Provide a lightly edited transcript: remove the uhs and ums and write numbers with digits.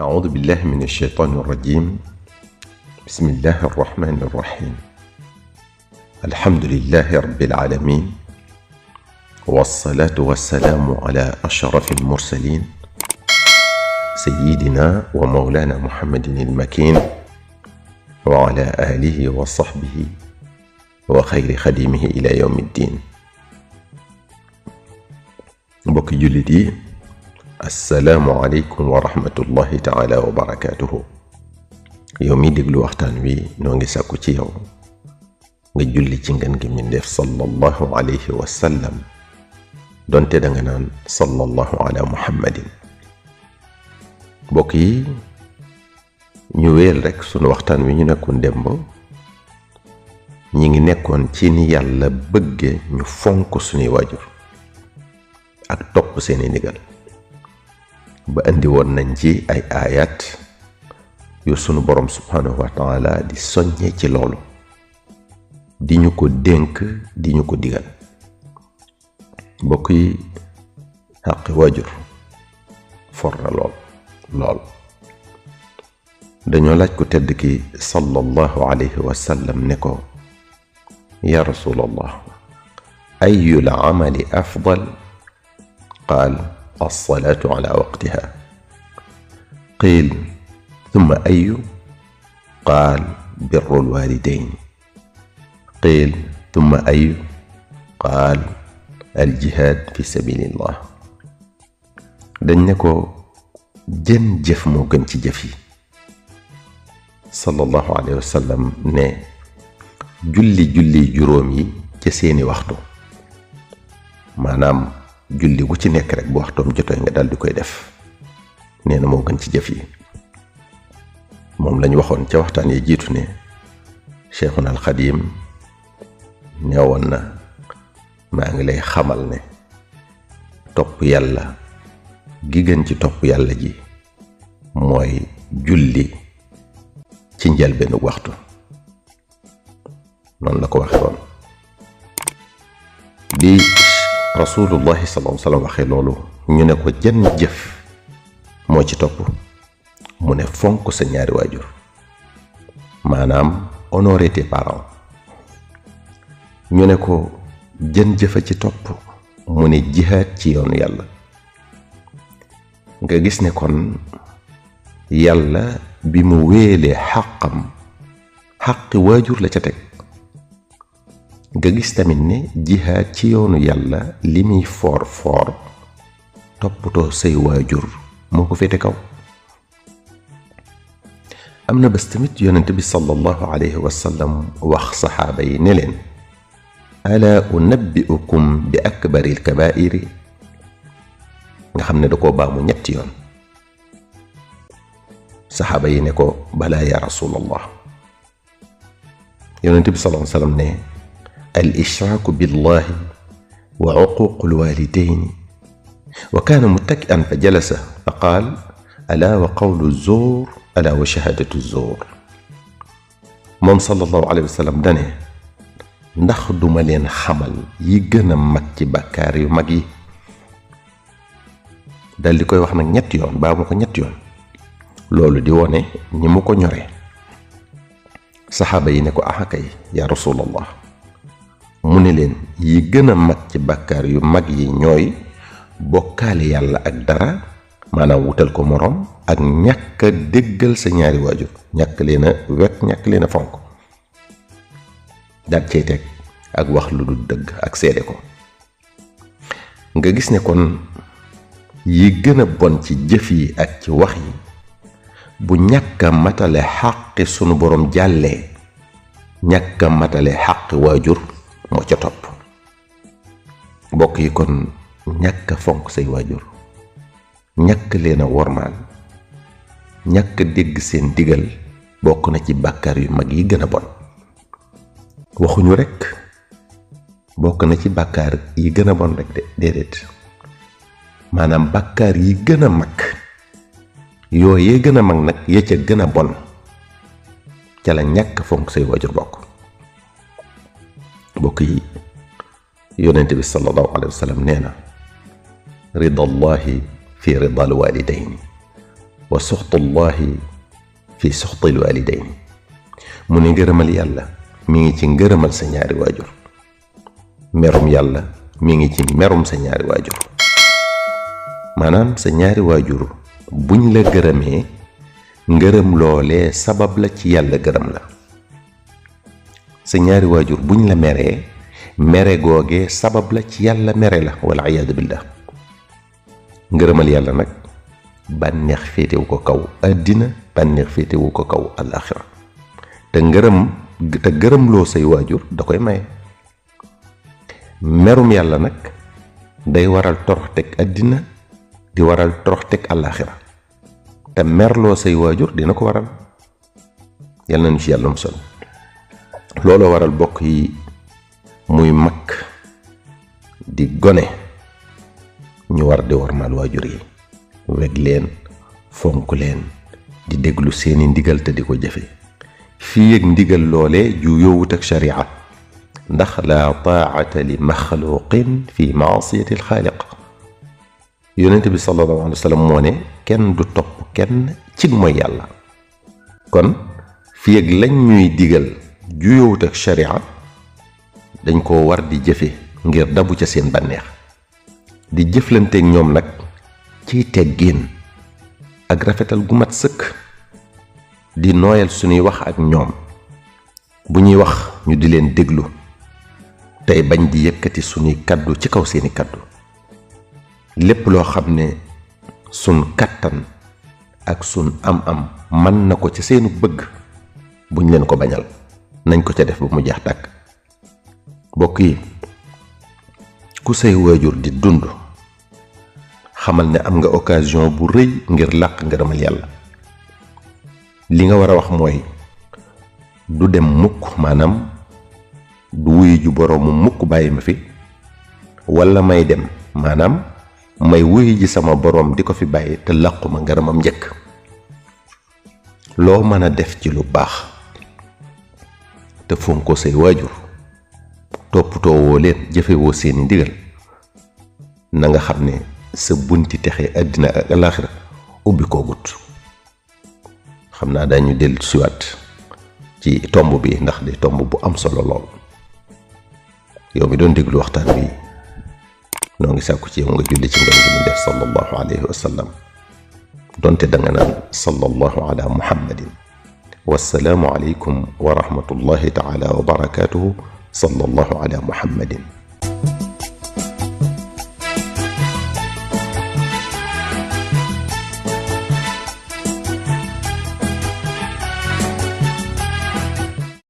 أعوذ بالله من الشيطان الرجيم. بسم الله الرحمن الرحيم. الحمد لله رب العالمين، والصلاة والسلام على أشرف المرسلين سيدنا ومولانا محمد المكين وعلى آله وصحبه وخير خديمه إلى يوم الدين. mbokki jullit yi, assalaamu aleykum wa rahmatullahi taala wa barakaatuhu. yow mi déglu waxtaan wi noo ngi sàkku ci yow nga julli ci ngeen gi mbindéef sallallahu alayhi wa sallam, donte da nga naan sallallahu ala muhammadin. mbokk yi, ñu wéel rekk sunu waxtaan wi ñu nekkoon démb. ñi ngi nekkoon ci ni yàlla bëgge ñu fonk sunuy waajur ak topp seeni ndigal, ba indi woon nañ ci ay ayat yu sunu borom subhanahu wa taala di soññee ci loolu, di ñu ko dénk, di ñu ko digal. mbokk yi, xaqi waajur for na lool. dañoo laaj ko tedd ki sallallahu alayhi wa sallam ne ko, ya rasulallah, ayul amali afdal? qaal alsalaatu ala waqtiha. qiil thumma ayu? qaal birru lwalidayn. qiil thumma ayu? qaal aljihaad fi sabilillah. dañ ne ko, jën jëf moo gën ci jëf yi. sallallahu alayhi wa sallam ne, julli juróom yi ca seeni waxtu, maanaam julli gu ci nekk rek bu waxtoom jotee nga dal di koy def, nee na moo gën ci jëf yi. moom lañ waxoon ca waxtaan yi jiitu ne Cheikhuna al Xadim neewoon na, maa ngi lay xamal ne topp yàlla gi gën ci topp yàlla ji mooy julli ci njëlbeenu waxtu. noonu la ko waxe woon. bi rasulullahi sallallahu alayhi wa sallam waxee loolu, ñu ne ko jën jëf moo ci topp? mu ne fonk sa ñaari waajur, maanaam honorer tes parents. ñu ne ko jën jëfa ci topp? mu ne jihaad ci yoonu yàlla. nga gis ne kon yàlla bi mu wéelee xaqi waajur la ca teg. nga gis tamit ne jihaad ci yoonu yàlla li muy foor toppatoo say waajur moo ko féete kaw. am na bés tamit yonent bi sallallahu alayhi wa sallam wax saxaaba yi ne leen, ala unabbi'ukum bi akbaril kabaa'iri. nga xam ne da koo baamu ñetti yoon. saxaaba yi ne ko, balaa ya rasulallah. yonent bi sallallahu alayhi wa sallam ne, al ishraaku billahi wa uquuqu lwaalidayni. wa kaana muttaki'an fa jalasa fa qaal, alaa wa qawlu zuur, alaa wa shahaadatu zuur. moom sallallahu alayhi wa sallam dane, ndax duma leen xamal yi gën a mag ci bàkkaar yu mag yi? dal di koy wax nag ñetti yoon, baa mu ko ñetti yoon. loolu di wone ñi mu ko ñore. saxaaba yi ne ko, aha kay ya rasulallah. mu ne leen, yi gën a mag ci bàkkaar yu mag yi ñooy bokkaale yàlla ak dara, maanaam wutal ko moroom, ak ñàkk a déggal sa ñaari waajur, ñàkk leen a wekk, ñàkk leen a fonk. daat cey teg ak wax lu dul dëgg ak seede ko. nga gis ne kon yi gën a bon ci jëf yi ak ci wax yi, bu ñàkk a matale xàqi sunu borom jàllee, ñàkk a matale xàqi waajur moo ca topp. mbokk yi, kon ñàkk a fonk say waajur, ñàkk leen a wormaal, ñàkk a dégg seen digal bokk na ci bàkkaar yu mag yi gën a bon. waxuñu rekk bokk na ci bàkkaar yi gën a bon rek de, déedéet. maanaam bàkkaar yi gën a mag, yooyee gën a mag nag ya ca gën a bon, ca la ñàkk fonk say waajur bokk. mbokk yi, yonent bi sallallahu alayhi wa sallam nee na, ridallahi fi ridal walidayni. wa suxtullahi fi suxtil walidayni mu ne ngërëmal yàlla mi ngi ci ngërëmal sa ñaari waajur, merum yàlla mi ngi ci merum sa ñaari waajur. maanaam sa ñaari waajur buñ la gërëmee ngërëm loolee sabab la ci yàlla gërëm la. sa ñaari waajur buñ la meree mere googee sabab la ci yàlla mere la wal iyaadu billah. ngërëmal yàlla nag bànneex féetewu ko kaw àddina, bànneex féetewu ko kaw alaaxira. te gërëm loo say waajur da koy maye. merum yàlla nag day waral torox teg àddina, di waral torox teg alaaxira. te merloo say waajur dina ko waral. yal nañu ci yàlla musal. looloo waral bokk yi muy mag di gone ñu war di wormaal waajur yi, weg leen, fonk leen, di déglu seeni ndigal te di ko jëfe. fii ak ndigal loole ju yowut ak sharia, ndax la taa'ata li maxluqin fi maasiyati alxaaliq. yonent bi sallallahu alayhi wa sallam moo ne kenn du topp kenn ci mooy yàlla. kon fii ak lañ ñuy digal ju yowut ak sharia dañ koo war di jëfe ngir dabu ca seen bànneex, di jëflanteeg ñoom nag ciy teggin ak rafetal gu mat sëkk, di nooyal suñuy wax ak ñoom. bu ñuy wax ñu di leen déglu tey bañ di yëkkati suñuy kaddu ci kaw seeni kaddu. lépp loo xam ne sun kattan ak sun am-am mën na ko ci seenu bëgg buñ leen ko bañal, nañ ko ca def ba mu jeex tàkk. bokk yi, ku say waajur di dund xamal ne am nga occasion bu rëy ngir làq ngërëmal yàlla. li nga war a wax mooy du dem mukk, maanaam du wuyu ju boroomu mukk bàyyi ma fi, wala may dem maanaam may wuyu ji sama boroom di ko fi bàyyi te làquma ngërëmam njëkk. loo mën a def ci lu baax te fonko say waajur, toppatoo woo leen, jëfe woo seeni ndigal, na nga xam ne sa bunti texe àddina ak alaaxira ubbi koo gut. xam naa dañu dellu siwaat ci tomb bi ndax di tomb bu am solo lool. yow mi doon déglu waxtaan bi noo ngi sàkku ci yow nga julli ci ngeen gi ñu def sallallahu alayhi wa sallam, donte danga naan sallallahu ala muhammadin. wassalaamu aleykum wa rahmatullahi taala wa barakatuhu. sallallahu ala muhammadin.